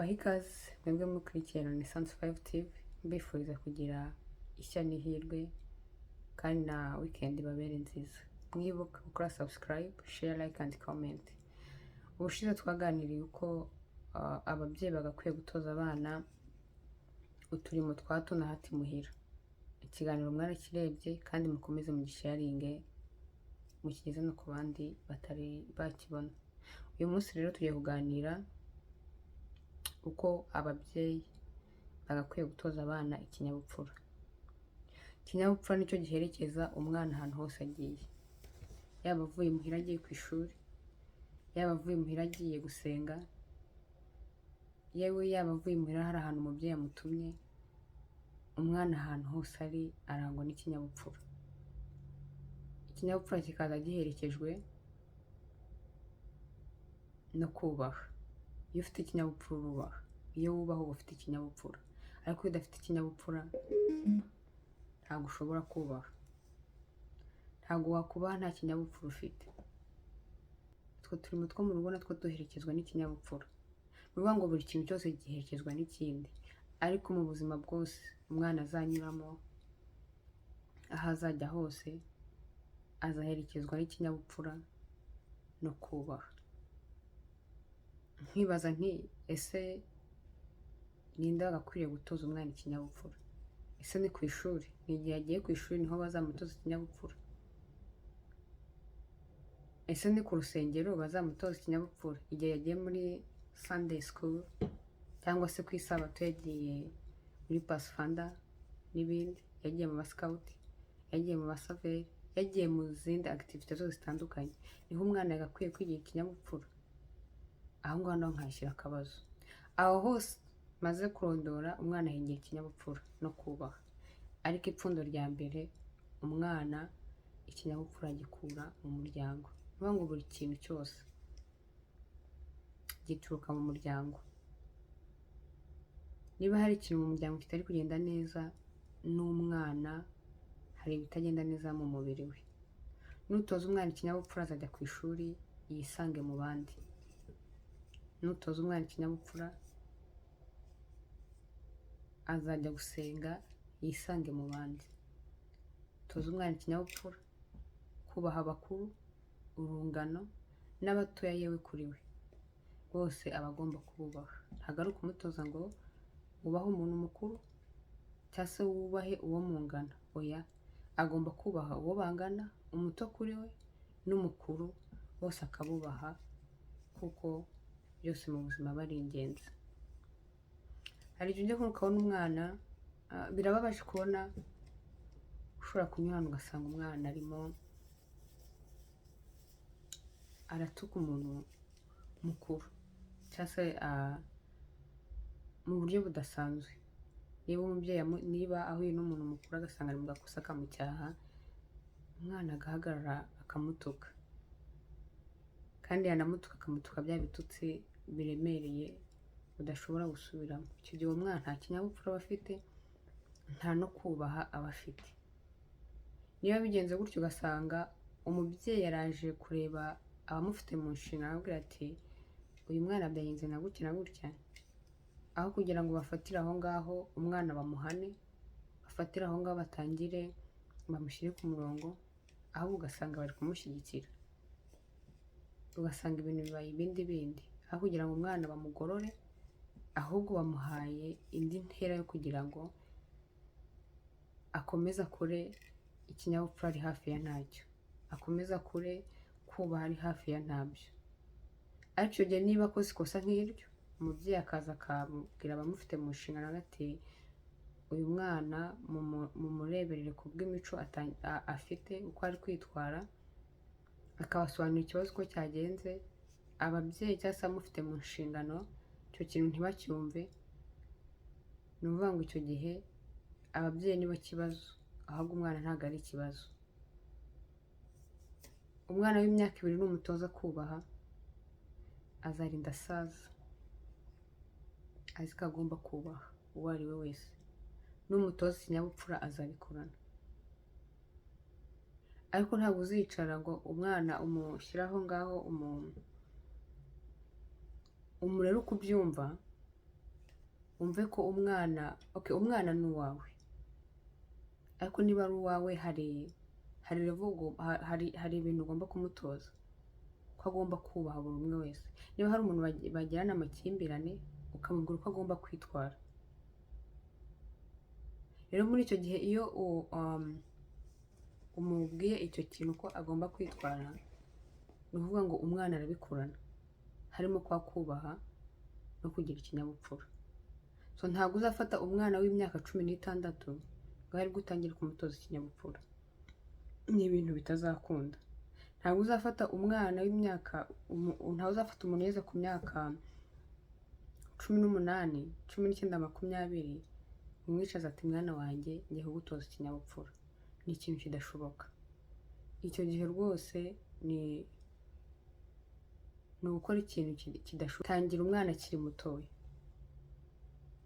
Mbahe ikaze mwebwe mukurikiye Renaissance 5 TV, mbifuriza kugira ishya n'ihirwe kandi na weekend ibabere nziza. Mwibuka gukora subscribe, share, like and comment. Ubushize twaganiriye uko ababyeyi bagakwiye gutoza abana uturimo twa hato na hato imuhira. Ikiganiro mwarakirebye kandi mukomeze mugisharinge, mukigeze no ku bandi batari bakibona. Uyu munsi rero tugiye kuganira uko ababyeyi bagakwiye gutoza abana ikinyabupfura. Ikinyabupfura nicyo giherekeza umwana ahantu hose agiye, yaba avuye imuhira agiye ku ishuri, yaba avuye imuhira agiye gusenga, yewe yaba avuye imuhira hari ahantu umubyeyi amutumye. Umwana ahantu hose ari arangwa n'ikinyabupfura. Ikinyabupfura kikaza giherekejwe no kubaha. Iyo ufite ikinyabupfura urubaha, iyo wubaha uba ufite ikinyabupfura, ariko iyo udafite ikinyabupfura ntabwo ushobora kubaha, ntabwo wakubaha nta kinyabupfura ufite. Utwo turimo two mu rugo natwo duherekezwa n'ikinyabupfura. Ni ukuvuga ngo buri kintu cyose giherekezwa n'ikindi, ariko mu buzima bwose umwana azanyuramo, aho azajya hose, azaherekezwa n'ikinyabupfura no kubaha. Nkibaza nti: ese ninde wagakwiriye gutoza umwana ikinyabupfura? Ese ni ku ishuri? Ni igihe agiye ku ishuri niho bazamutoza ikinyabupfura? Ese ni ku rusengero bazamutoza ikinyabupfura igihe yagiye muri Sunday school, cyangwa se ku Isabato yagiye muri Pathfinder n'ibindi, yagiye mu basikawuti, yagiye mu basaveri, yagiye mu zindi activités zose zitandukanye, niho umwana yagakwiye kwigira ikinyabupfura? Aho ngaho naho nkahashyira akabazo. Aho hose maze kurondora, umwana ahigira ikinyabupfura no kubaha, ariko ipfundo rya mbere, umwana ikinyabupfura agikura mu muryango. Ni ukuvuga ngo buri kintu cyose gituruka mu muryango. Niba hari ikintu mu muryango kitari kugenda neza, n'umwana hari ibitagenda neza mu mubiri we. Nutoza umwana ikinyabupfura, azajya ku ishuri yisange mu bandi. Nutoza umwana ikinyabupfura, azajya gusenga yisange mu bandi. Toza umwana ikinyabupfura, kubaha abakuru, urungano n'abatoya, yewe kuri we bose aba agomba kububaha. Ntabwo ari ukumutoza ngo wubahe umuntu mukuru cyangwa se wubahe uwo mungana, oya, agomba kubaha uwo bangana, umuto kuri we n'umukuru, bose akabubaha, kuko byose mu buzima aba ari ingenzi. Hari igihe ujya kubona ukabona umwana, birababaje kubona ushobora kunyura ahantu ugasanga umwana arimo aratuka umuntu mukuru cyangwa se mu buryo budasanzwe. Niba umubyeyi niba ahuye n'umuntu mukuru agasanga ari mu gakosa akamucyaha, umwana agahagarara akamutuka, kandi yanamutuka akamutuka bya bitutsi biremereye udashobora gusubiramo. Icyo gihe uwo mwana nta kinyabupfura aba afite, nta no kubaha aba afite. Niba bigenze gutyo, ugasanga umubyeyi yaraje kureba abamufite mu nshingano, arababwira ati: "Uyu mwana byagenze na gutya na gutya," aho kugira ngo bafatire aho ngaho umwana bamuhane, bafatire aho ngaho batangire bamushyire ku murongo, ahubwo ugasanga bari kumushyigikira, ugasanga ibintu bibaye ibindi bindi. Aho kugira ngo umwana bamugorore, ahubwo bamuhaye indi ntera yo kugira ngo akomeze akure ikinyabupfura ari hafi ya ntacyo, akomeze akure kubaha ari hafi ya ntabyo. Ariko icyo gihe niba akoze ikosa nk'iryo, umubyeyi akaza akabwira abamufite mu nshingano ati: "Uyu mwana mumureberere ku bw'imico afite, uko ari kwitwara," akabasobanurira ikibazo uko cyagenze, ababyeyi cyangwa se abamufite mu nshingano icyo kintu ntibacyumve, ni ukuvuga ngo icyo gihe ababyeyi nibo kibazo, ahubwo umwana ntabwo ari ikibazo. Umwana w'imyaka 2 numutoza kubaha, azarinda asaza azi ko agomba kubaha uwo ari we wese. Numutoza ikinyabupfura, azabikurana. Ariko ntabwo uzicara ngo umwana umushyire aho ngaho, umurere uko ubyumva. Wumve ko umwana, okay, umwana ni uwawe, ariko niba ari uwawe, hari level hari ibintu ugomba kumutoza, ko agomba kubaha buri umwe wese. Niba hari umuntu bagirana amakimbirane, ukamubwira uko agomba kwitwara. Rero muri icyo gihe, iyo umubwiye icyo kintu ko agomba kwitwara, ni ukuvuga ngo umwana arabikurana, harimo kwa kubaha no kugira ikinyabupfura. So ntabwo uzafata umwana w'imyaka 16 ngo aribwo utangire kumutoza ikinyabupfura, ni ibintu bitazakunda. Ntabwo uzafata umwana w'imyaka ntabwo uzafata umuntu ugeze ku myaka 18, 19, 20, umwicaza ati: "Mwana wanjye, ngiye kugutoza ikinyabupfura." Ni ikintu kidashoboka. Icyo gihe rwose ni ugukora ikintu kidashoboka. Tangira umwana akiri mutoya.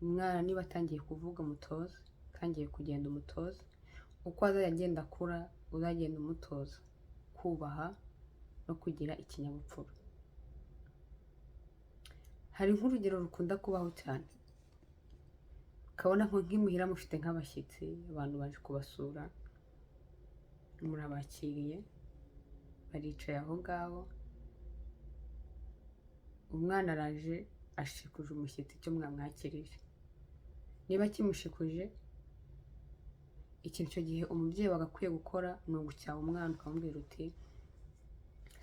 Umwana niba atangiye kuvuga, umutoza, atangiye kugenda, umutoza. Uko azajya agenda akura, uzagenda umutoza kubaha no kugira ikinyabupfura. Hari nk'urugero rukunda kubaho cyane, ukabona nko nk'imuhira mufite nk'abashyitsi, abantu baje kubasura, murabakiriye, baricaye aho ngaho, umwana araje ashikuje umushyitsi icyo mwamwakirije. Niba kimushikuje ikintu, icyo gihe umubyeyi wagakwiye gukora ni ugucyaha umwana, ukamubwira uti: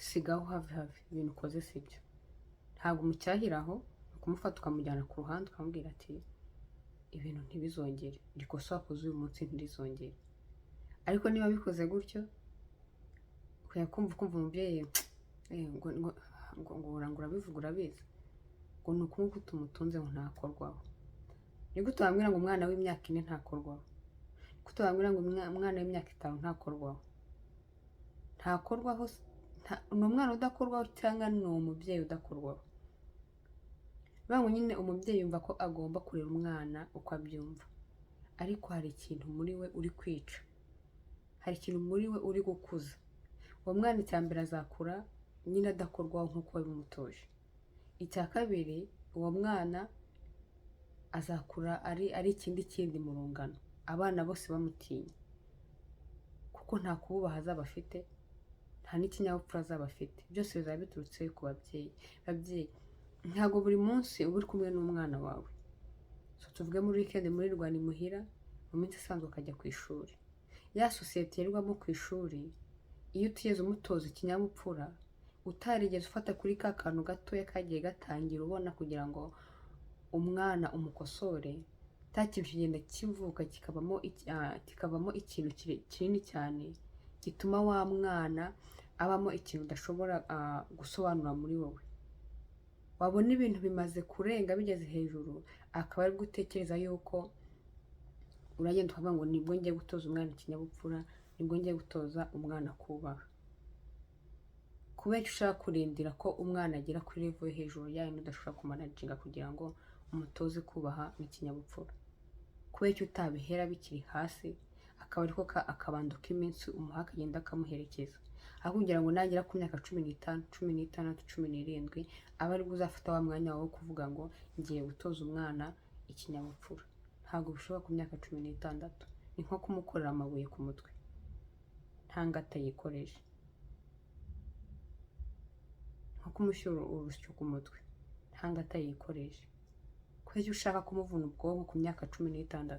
"Sigaho, have, have, ibintu ukoze sibyo." Ntabwo umucyahira aho, ni ukumufata ukamujyana ku ruhande, ukamubwira ati: "Ibintu ntibizongere, iri kosa wakoze uyu munsi ntirizongere." Ariko niba bikoze gutyo, ukajya kumva ukumva umubyeyi ngo urabivuga urabizi, ngo ni uku nguku tumutunze, ngo ntakorwaho. Ni gute wambwira ngo umwana w'imyaka 4 ntakorwaho? Ni gute wambwira ngo umwana w'imyaka 5 ntakorwaho? Ntakorwaho ni umwana udakorwaho cyangwa ni umubyeyi udakorwaho? Bivuga ngo nyine umubyeyi yumva ko agomba kurera umwana uko abyumva, ariko hari ikintu muri we uri kwica, hari ikintu muri we uri gukuza. Uwo mwana, icya mbere, azakura nyine adakorwaho nk'uko wabimutoje. Icya kabiri, uwo mwana azakura ari ikindi kindi mu rungano, abana bose bamutinya, kuko nta kububaha azaba afite, nta n'ikinyabupfura azaba afite. Byose bizaba biturutse ku babyeyi. Babyeyi, ntabwo buri munsi uba uri kumwe n'umwana wawe. So tuvuge muri weekend muri rwanda imuhira, mu minsi isanzwe akajya ku ishuri. Ya sosiyete yirirwamo ku ishuri, iyo utigeze umutoza ikinyabupfura, utarigeze ufata kuri ka kantu gatoya kagiye gatangira ubona kugira ngo umwana umukosore, cya kintu kigenda kivuka kikavamo ikintu kinini cyane gituma wa mwana abamo ikintu udashobora gusobanura muri wowe. Wabona ibintu bimaze kurenga, bigeze hejuru, akaba aribwo utekereza yuko uragenda ukavuga ngo nibwo ngiye gutoza umwana ikinyabupfura, nibwo ngiye gutoza umwana kubaha. Kubera icyo ushaka kurindira ko umwana agera kuri level yo hejuru yayo udashobora kumanaginga kugira ngo umutoze kubaha n'ikinyabupfura? Kubera icyo utabihera bikiri hasi, akaba ariko akabando k'iminsi umuha akagenda akamuherekeza, aho kugira ngo nagera ku myaka 15, 16, 17, abe aribwo uzafata wa mwanya wawe wo kuvuga ngo ngiye gutoza umwana ikinyabupfura? Ntabwo bishoboka ku myaka 16. Ni nko kumukorera amabuye ku mutwe nta ngata yikoreje, nko kumushyira urusyo ku mutwe nta ngata yikoreje. Kubera icyo ushaka kumuvuna ubwonko ku myaka 16?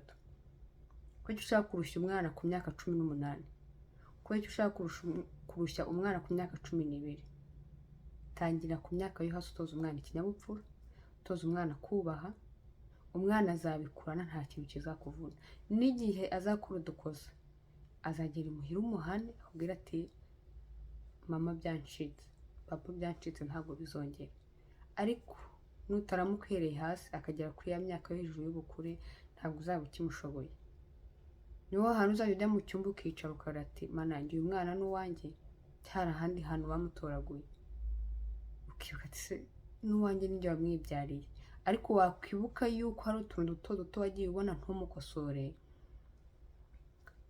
Kubera icyo ushaka kurushya umwana ku myaka 18? Kubera icyo ushaka kurushya umwana ku myaka 12? Tangira ku myaka yo hasi utoza umwana ikinyabupfura, utoza umwana kubaha. Umwana azabikurana, nta kintu kizakuvuna. N'igihe azakora udukosa, azagera imuhira umuhane, akubwira ati: "Mama, byancitse, papa, byancitse, ntabwo bizongera." Ariko nutaramuka uhereye hasi akagera kuri ya myaka yo hejuru y'ubukure, ntabwo uzaba ukimushoboye. Niho hantu uzajya ujya mu cyumba ukicara ukarira ati: "Mana yanjye, uyu mwana ni uwanjye cyari ahandi hantu bamutoraguye?" Ukibuka ati: "Se n'uwanjye nijye wamwibyariye?" Ariko wakwibuka yuko hari utuntu duto duto wagiye ubona ntumukosore,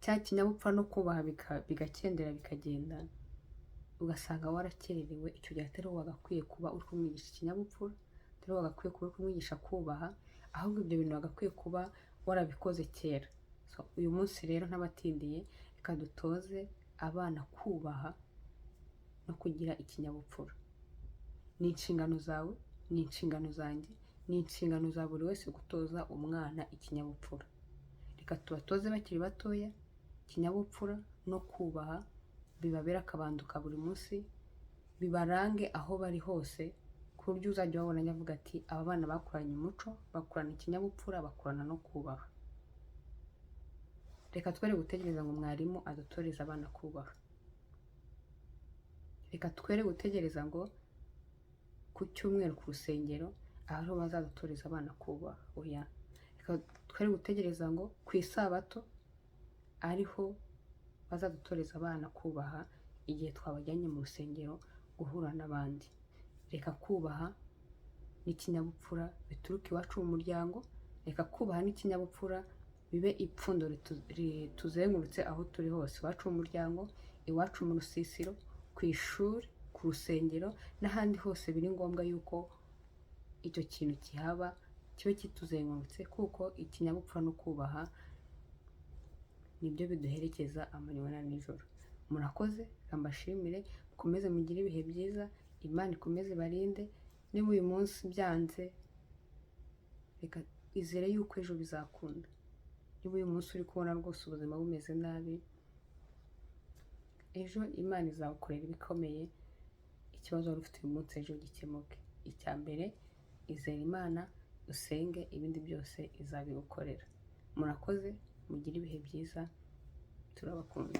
cya kinyabupfura no kubaha bigakendera, bikagenda, ugasanga warakererewe. Icyo gihe atari wowe wagakwiye kuba uri kumwigisha ikinyabupfura, atari wowe wagakwiye kuba uri kumwigisha kubaha. Ahubwo ibyo bintu wagakwiye kuba warabikoze kera. So, uyu munsi rero ntabatindiye, reka dutoze abana kubaha no kugira ikinyabupfura. Ni inshingano zawe, ni inshingano zanjye, ni inshingano za buri wese gutoza umwana ikinyabupfura. Reka tubatoze bakiri batoya ikinyabupfura no kubaha, bibabere akabando ka buri munsi, bibarange aho bari hose, ku buryo uzajya ubabona avuga ati: "Aba bana bakuranye umuco, bakurana ikinyabupfura, bakurana no kubaha." Reka twere gutegereza ngo mwarimu adutoreze abana kubaha. Reka twere gutegereza ngo ku cyumweru ku rusengero aho bazadutoreza abana kubaha. Oya, reka twere gutegereza ngo ku isabato ariho bazadutoreza abana kubaha, igihe twabajyanye mu rusengero guhura n'abandi. Reka kubaha n'ikinyabupfura bituruke iwacu mu muryango. Reka kubaha n'ikinyabupfura bibe ipfundo rituzengurutse aho turi hose: iwacu mu muryango, iwacu mu rusisiro, ku ishuri, ku rusengero n'ahandi hose biri ngombwa yuko icyo kintu kihaba, kibe kituzengurutse, kuko ikinyabupfura no kubaha nibyo biduherekeza amanywa na nijoro. Murakoze, reka mbashimire, mukomeze mugire ibihe byiza, Imana ikomeze ibarinde. Niba uyu munsi byanze, reka izere yuko ejo bizakunda. Niba uyu munsi uri kubona rwose ubuzima bumeze nabi, ejo Imana izagukorera ibikomeye, ikibazo wari ufite uyu munsi ejo gikemuke. Icya mbere, izere Imana, usenge, ibindi byose izabigukorera. Murakoze, mugire ibihe byiza, turabakunda.